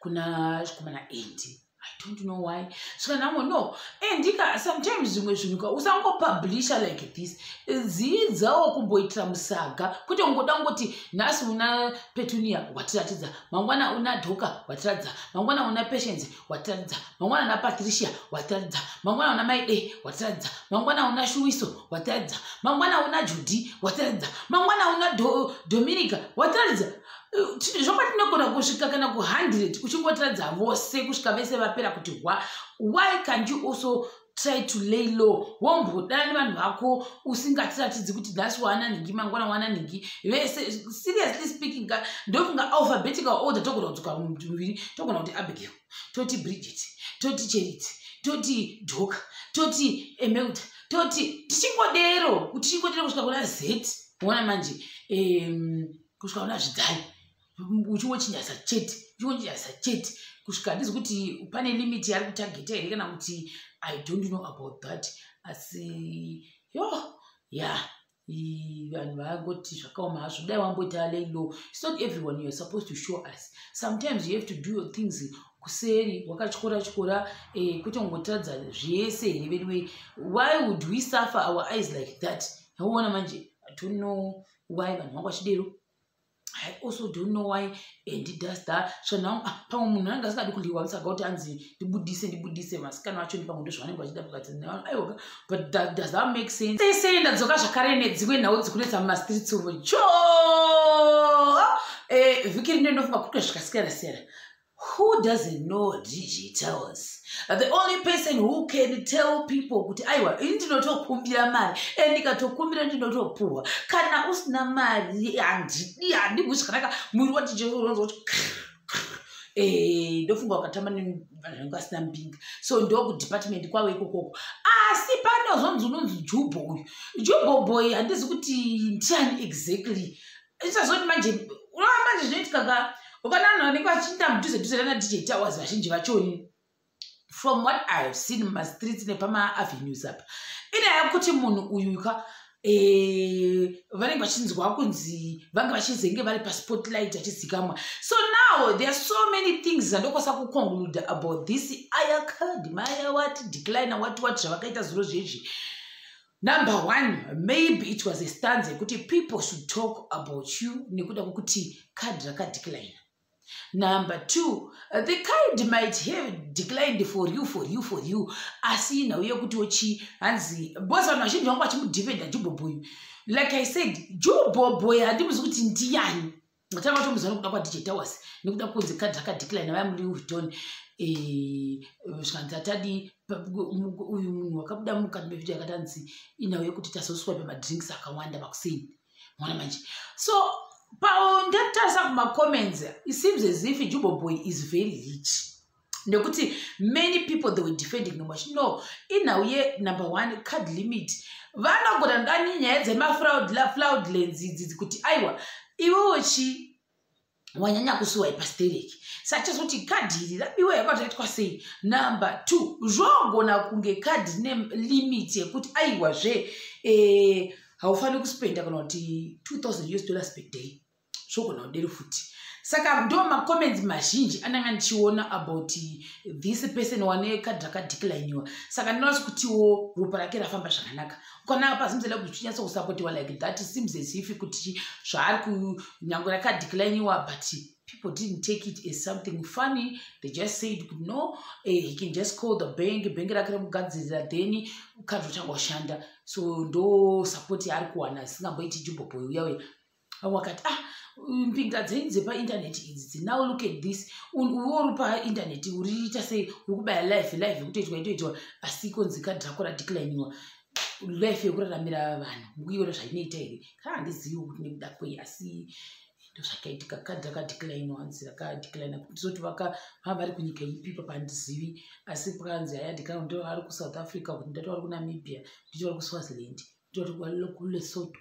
Kuna chikomana Andy, I don't know why. Svika nhamo no andika. Sometimes zvimwe zvinhu ka usangopublisha like this. Dzidzawo kumboitira musaga, kwete kungoda kungoti nhasi una Petunia watiratidza, mangwana una Dhoka watiratidza, mangwana una Patience watiratidza, mangwana una Patricia watiratidza, mangwana una Maide watiratidza, mangwana una Shuwiso watiratidza, mangwana una Judy watiratidza, mangwana una Dominica watiratidza. Zvopatinogona kusvika kana ku100 uchingotiradza vose kusvika vese vapera kuti hwa. Why can't you also try to lay low, womboda nevanhu vako, usingatiratidzi kuti nhasi wana nhingi, mangwana wana nhingi, vese? Seriously speaking, ndofunga alphabetical order togona kudzoka muviri. Togona kuti Abigail, toti Bridget, toti Charity, toti Dhoka, toti Emelda, toti tichingodero, tichingodero kusvika kuna Z. Ona manje, kusvika kuna Zvidzai, uchingochinyasa chete, uchingochinyasa chete kusvika. Handizi kuti pane limit yaari kutargeta here kana kuti, I don't know about that. Asi yo, ya, vanhu vangoti zvakaoma hazvo. Dai wamboita lay low. It's not everyone you are supposed to show us. Sometimes you have to do your things kuseri, wakatyora tyora, kwete kungotaridza zvese here veduwe. Why would we suffer our eyes like that? Hauona manje, I don't know why vanhu vanga vachidero. I also don't know why Andy does that. So now, ah, pamwe munhu anenge asingadi kuliwa musaga kuti anzi ndibudise, ndibudise vasikana vacho. Ndipamwe ndo zvavanenge vachida pakati. Aiwa, but does that make sense? Sei ndadzoka zvakare nedzimwe nhau dzikunetsa mumastreets umo cho. Vhiki rino ndofunga kuitwa zvakasiyana siyana. Who doesn't know DJ Towers, the only person who can tell people kuti aiwa, ini ndinotokumbira mari e ndikatokumbira ndinotopuhwa, kana usina mari handidi, handibwi zvakanaka. Mwiri waDJ unonzwa kuti ndofunga wakatamba nevanhu vanenge vasina mbinga, so ndokudepartment kwavo ikokoko. Asi panozonzi unonzi Jubho, uyu Jubho boy, handizi kuti ndiani exactly. Ichazoti manje, unoona manje zvinoitika ka, ukana vanhu vanenge vachiinda mudhuze dhuze nana DJ Towers, vazhinji vachoni, from what I have seen mumastreets nepamaavenues apa, inyaya yekuti munhu uyu ka, vanenge vachinzwa kunzi vange vachizenge vari paspotlight vachizikamwa. So now there are so many things zvandokwanisa kuconclude about this aya card maya what decline, what zvavakaita zuro zvezvi. Number one, maybe it was a stance yekuti people should talk about you nekuda kwekuti card rakadecline. Number two, the card might have declined for you, for you, for you, asi nhau yekuti ochi hanzi because vanhu vazhinji vangu vachimudefenda Jubhoboy. Like I said, Jubhoboy handimuzi kuti ndiyani. Tanga tomuziva nekuda kwaDJ Towers, nekuda kunzi kadhi rakadecline vaya muLouis Vuitton. Zvikanzi atadi uyu munhu wakabuda mukati mevhidhiyo akati anzi inhau yekuti tazoswipe madrinks akawanda makuseni. Mona manje, so ndatarisa kumacomments, it seems as if Jubo Boy is very rich, nekuti many people, they were defending him vachi no, inhau yenumber one, card limit. Vanogona dani nyaya dzemafraudulence idzidzi kuti aiwa, iwewo chi wanyanya kuswipa stereki, sachazoti kadhi iri rabiwa yakatoitwa sei. Number two, zvogona kunge kadhi rine limit yekuti aiwazve, haufaniri kuspenda kana kuti 2000 US dollars per day. Zvogona kudero futi. Saka ndo macomments mazhinji ananga ndichiona about this person wane kadhi rakadecliniwa. Saka ndinoasi kutiwo ropa rake rafamba zvakanaka. Ukana paZimceleb uchinyatsa kusapotiwa like that, seems as if kuti zvaari kunyange rakadecliniwa, but people didn't take it as something funny. They just said no, he can just call the bank, bhengi rake remugadzirira, then kadhi rotanga kushanda. So ndo support yaari kuwana isingamboiti Jubhoboy uya uya. Vamwe vakati, ah, mbinga dzenyu dzepaindaneti idzi, now look at this, uwe uri paindaneti uriita sei, uri kubaya live, live yekutoitwa itoitwa, asi ikonzi kadhi rako radecliniwa. Life yekuraramira vanhu mukuiona zvainoita here? Kana handizivi kuti nekuda kwei, asi ndozvakaitika. Kadhi rakadecliniwa, hanzi rakadeclina kutizoti vaka vava vari kunyika ipi papa handizivi, asi pakanzi ayadeclina ndo vari kuSouth Africa, kuti ndati vari kuNamibia, nditi vari kuSwaziland, nditi vari kuLesotho,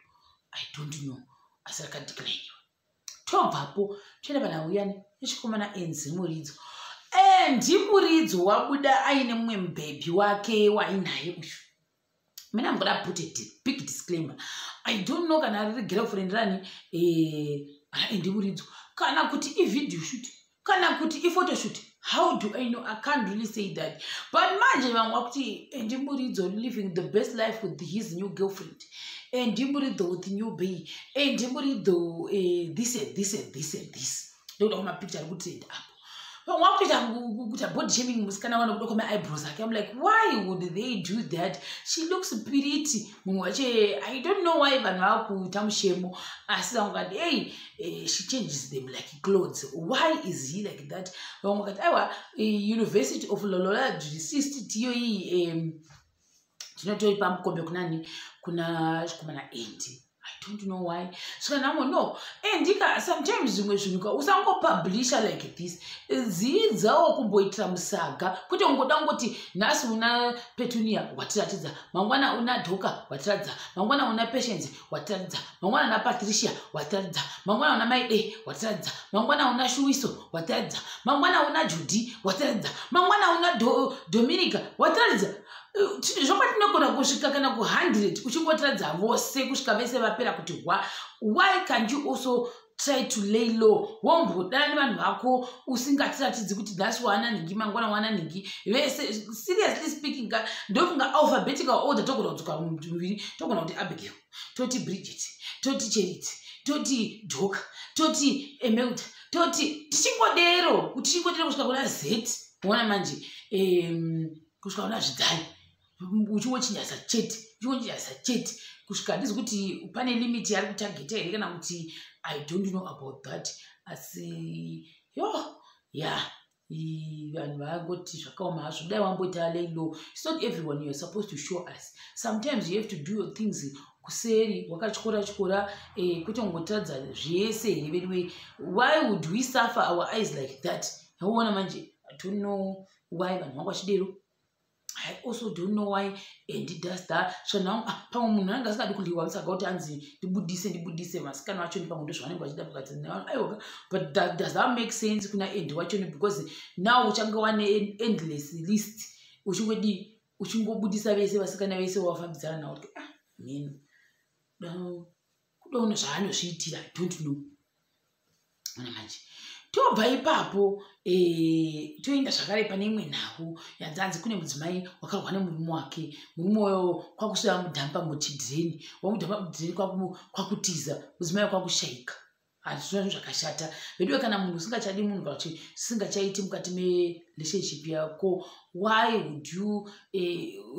I don't know, asi rakadecliniwa. Tobvapo toenda panhau iyani yechikomana Andy Muridzo. Andy Muridzo wabuda aine mumwe mubhebhi wake wainaye uyu. Mina, I'm gonna put a big disclaimer. I don't know kana riri girlfriend rani Andy Muridzo kana kuti ivideo shoot. Kana kuti iphotoshoot? How do I know? I can't really say that. But manje vamwe vakuti Andy Muridzo living the best life with his new girlfriend, Andy Muridzo with new bae, Andy Muridzo this and this and this and this. Ndokuda kwamapicture ari kutrend apo, vamwe vakutoita kuita body shaming musikana wana kuda kwamaeyebrows ake. I'm like, why would they do that? She looks pretty, munhu wacho. I don't know why vanhu vakuita mushemo, asi vamwe vakati, "Ei, she changes them like clothes. Why is he like that?" Vamwe vakati, "Aiwa, University of Lolola tiyo iyi, tinotoipa mukombe kunani? Kuna chikomana Andy." I don't know why. Saka namo no andika sometimes zvimwe zvinhu ka usangopublisha like this. Dzidzawo kumboitira musaga, kwete kungoda kungoti nhasi una Petunia watiratidza, mangwana una Dhoka watiratidza, mangwana una Patience watiratidza, mangwana una Patricia watiratidza, mangwana una Maide watiratidza, mangwana una Shuwiso watiratidza, mangwana una Judy watiratidza, mangwana una Dominica watiratidza. Zvokwadi tinogona kusvika kana ku100 uchingotiradza vose kusvika vese vapera kuti hwa. Why can't you also try to lay low, wombodana nevanhu vako usingatiratidzi kuti nhasi wana nhingi, mangwana wana nhingi, vese? Seriously speaking ka, ndofunga alphabetical order togona kudzoka muviri, togona kuti Abigail, toti Bridget, toti Charity, toti Doka, toti Emelda, toti tichingodero, tichingodero kusvika kuna Z. Ona manje, kusvika kuna Zvidzai, uchingochinjasa chete, uchingochinjasa chete kusvika. Handizi kuti pane limit yari kutageta here kana kuti, I don't know about that. Asi yo ya, vanhu vangoti zvakaoma hazvo. Dai wamboita lay low. It's not everyone you are supposed to show us. Sometimes you have to do your things kuseri, wakatyora tyora, kwete kungotaridza zvese here veduwe. Why would we suffer our eyes like that? Hauona manje, I don't know why vanhu vanga vachidero. I also don't know why Andy does that. Saka ah, pamwe munhu anenge asingadi kuliwa, saka kuti anzi ndibudise, ndibudise vasikana vachoni, pamwe ndo zvavanenge vachida pakati. Aiwa, but does that make sense kuna Andy wachoni? Because now uchange wane endless list, uchingodi uchingobudisa vese vasikana vese wafambidzana navo kuti ah, mino kudaona zvaanozviitira. I don't know. Ona manje, tobva ipapo, toenda zvakare pane imwe nhau yanzanzi kune mudzimai wakarwa nemurume wake. Murume uyo kwakusiya mudhampa muchidhireni, wamudhampa mudhireni, kwakutiza, mudzimai kwakushayika. Hazvizvo zvakashata veduwe. Kana munhu usingachadi munhu, kana kuti usingachaiti mukati merelationship yako, why would you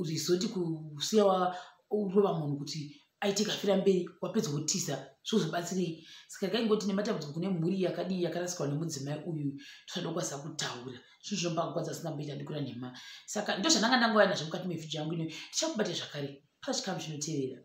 resort kusiya warova munhu kuti aite kafira mberi, wapedza wotiza? Zvozobatsirei? Saka rekaingoti nematambudziko kune mhuri yakadii yakarasikwa nemudzimai uyu. Tosada kukwanisa kutaura zvinhu zvombakukwanisa singamboita ndikura nhema. Saka ndo zvandanga ndangouya nazvo mukati mevhidhio yangu ino. Tichakubata zvakare pachikamu chinotevera.